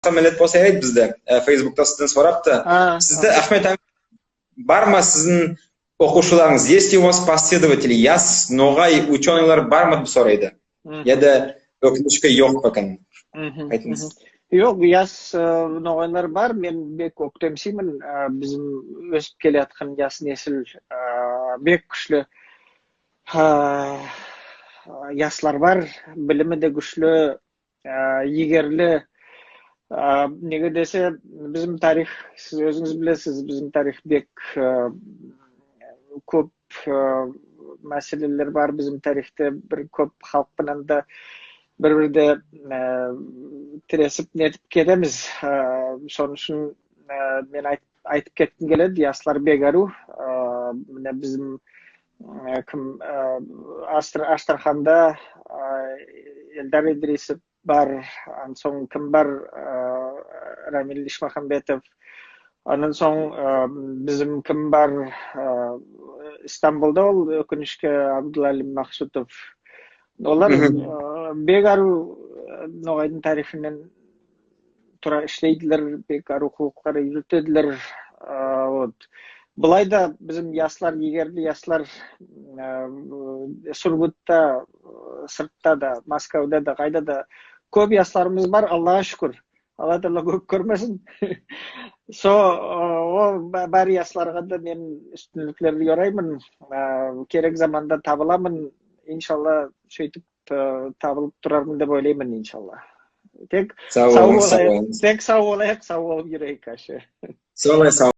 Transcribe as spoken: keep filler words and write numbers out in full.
баска миллет болса ярайды бизде. Э, Фейсбукта сизден сорапты. Сизде, Ахмет Амин, барма сиздинъ окувшыларынъыз? Есть ли у вас последователи? Яс ногай ученыйлар барма деп сорайды. Я да, оькинишке, йок па экен? Айтынъыз. Йок, яс, э, ногайлар бар. Мен бек оьктемсиймен. Э, бизим оьсип келеяткан яс несил, э, бек куьшли. Э, яслар бар, билими де куьшли, э, йигерли. Э, неге десе, бизим тарих, сиз оьзинъиз билесиз, бизим тарих бек, э, коьп, э, маьселелер бар бизим тарихте, бир коьп халк пенен де бир-бирде, э, тиресип, нетип кетемиз. Э, сонынъ уьшин, э, мен айт- айтып кетким келеди, яслар бек арув. Э, мине бизим, э, ким, э, Астр- Астраханда, э, Эльдар Идрисов бар, аннан сонъ ким бар, э, Рамиль Ишмахамбетов, аннан сонъ, э, бизим ким бар, э, Стамбулда ол, оькинишке, Абдулалим Махсутов. Олар, э, бек арув, э, ногайдынъ тарихыннан тура ислейдилер, бек арув куллыклар юритедилер. Э, вот. Былай да бизим яслар, йигерли яслар, э, Сургутта, э, сыртта да, Москвада да, кайда да коьп ясларымыз бар, Аллага шуькир. Алла Таала коьп коьрмесин. Со, э, о ба- бар ясларга да мен уьстинликлерди йорайман. Э, керек заманда табыламан. Иншалла, суьйтип, э, табылып турарман деп ойлайман, иншалла. Тек сав болайык, тек сав болайык, сав болып юрейик, аьше. Солай, сав